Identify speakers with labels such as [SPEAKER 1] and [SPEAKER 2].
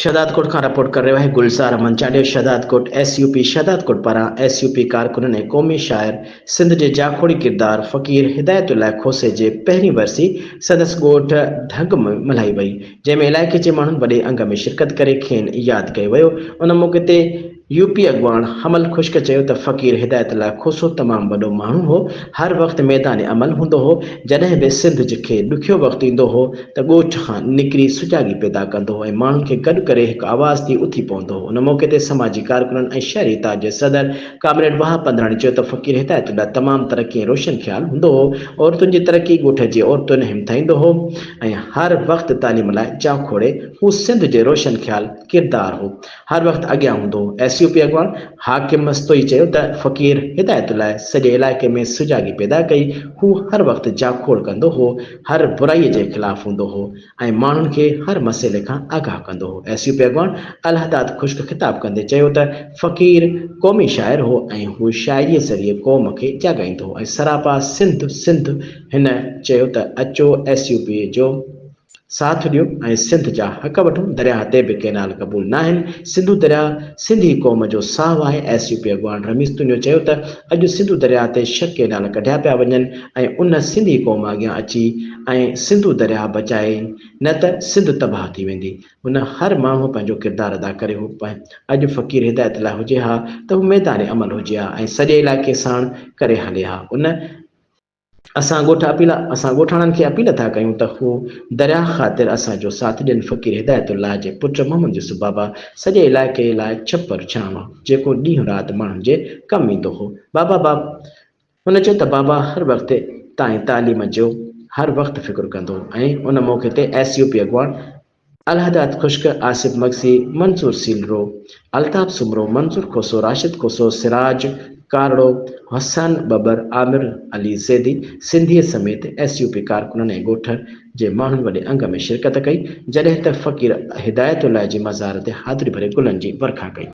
[SPEAKER 1] شهدادڪوٽ کان رپورٽ ڪري رهيو آهي Gulzar Ahmed Chandio Shahdadkot S U P Shahdadkot پاران ايس يو پي ڪارڪنن ۽ قومي شاعر سنڌ جي جاکوڙي ڪردار فقير هدايت الله کوسي جي پهرين ورسي سندس ڳوٺ ڍنگ ۾ ملهائي وئي جنهن ۾ علائقي جي ماڻهن وڏي انگ ۾ شرڪت ڪري کين ياد ڪيو ويو ان موقعي تي يو پي اڳواڻ حمل خشڪ چيو ته فقير هدايت الله کوسو تمام وڏو ماڻهو هو، هر وقت ميدان عمل هوندو هو، جڏهن به سنڌ کي ڏکيو وقت ايندو هو ته ڳوٺ کان نڪري سجاڳي پيدا ڪندو هو ۽ ماڻهن کي گڏ ڪري هڪ آواز ٿي اٿي پوندو هو. ان موقعي تي سماجي ڪارڪنن ۽ شهري اتحاد جي صدر ڪامريڊ وهاب پنڌراڻي چيو ته فقير هدايت الله تمام ترقي ۽ روشن خيال هوندو هو، عورتن جي ترقي ڳوٺ جي عورتن همٿائيندو هو ۽ هر وقت تعليم لاء جاکوڙي هو سنڌ جي روشن خيال ڪردار هو. هر وقت اڳيان هوندو هو. ايس يو پي اڳواڻ حاڪم مستوئي چيو ته فقير هدايت الله سڄي علائقي ۾ سجاڳي پيدا ڪئي، هو هر وقت جاکوڙ ڪندو هو، هر برائي جي خلاف هوندو هو ۽ ماڻهن کي هر مسئلي کان آگاهه ڪندو هو. ايس يو پي اڳواڻ الهداد خشڪ خطاب ڪندي چيو ته فقير قومي شاعر هو ۽ هو شاعريء ذريعي قوم کي جاڳائيندو هو ۽ سراپا سنڌ سنڌ هن چيو ته اچو ايس يو پي جو ساٿ ڏيو ۽ سنڌ جا حق وٺون، درياهه تي به ڪئنال قبول ناهن، سنڌو درياهه سنڌي قوم جو ساهه آهي، ايس يو پي اڳواڻ رميز تنيو چيو ته اڄ سنڌو درياهه تي ڇهه ڪئنال ڪڍيا پيا وڃن ۽ ان سنڌي قوم اڳيان اچي ۽ سنڌو درياهه بچائي نه ته سنڌ تباهه ٿي ويندي، هن هر ماڻهو پنهنجو ڪردار ادا ڪري هو اڄ فقير هدايت الله هجي ها ته هو ميدان عمل هجي ها ۽ سڄي علائقي ساڻ ڪري هلي ها ان اسان ڳوٺ اپيل اسان ڳوٺاڻن کي اپيل ٿا ڪيون ته هو درياهه خاطر اسان جو ساٿ ڏين فقير هدايت الله جي پٽ محمد يوسف بابا سڄي علائقي لاء ڇپر ڇانو هو جيڪو ڏينهن رات ماڻهن جي ڪم ايندو هو بابا باب هن چيو ته بابا هر وقت تائين تعليم جو هر وقت فڪر ڪندو هو ۽ ان موقعي تي ايس يو پي اڳواڻ الهداد خشڪ، آصف مگسي، منظور سيلرو، الطاف سومرو، منظور کوسو، راشد کوسو، سراج ڪارڙو، حسن ٻٻر، عامر علي زيدي سنڌيء سميت ايس يو پي ڪارڪنن ۽ ڳوٺ جي ماڻهن وڏي انگ ۾ شرڪت ڪئي، جڏهن ته فقير هدايت الله جي مزار تي حاضري ڀري گلن جي ورکا ڪئي.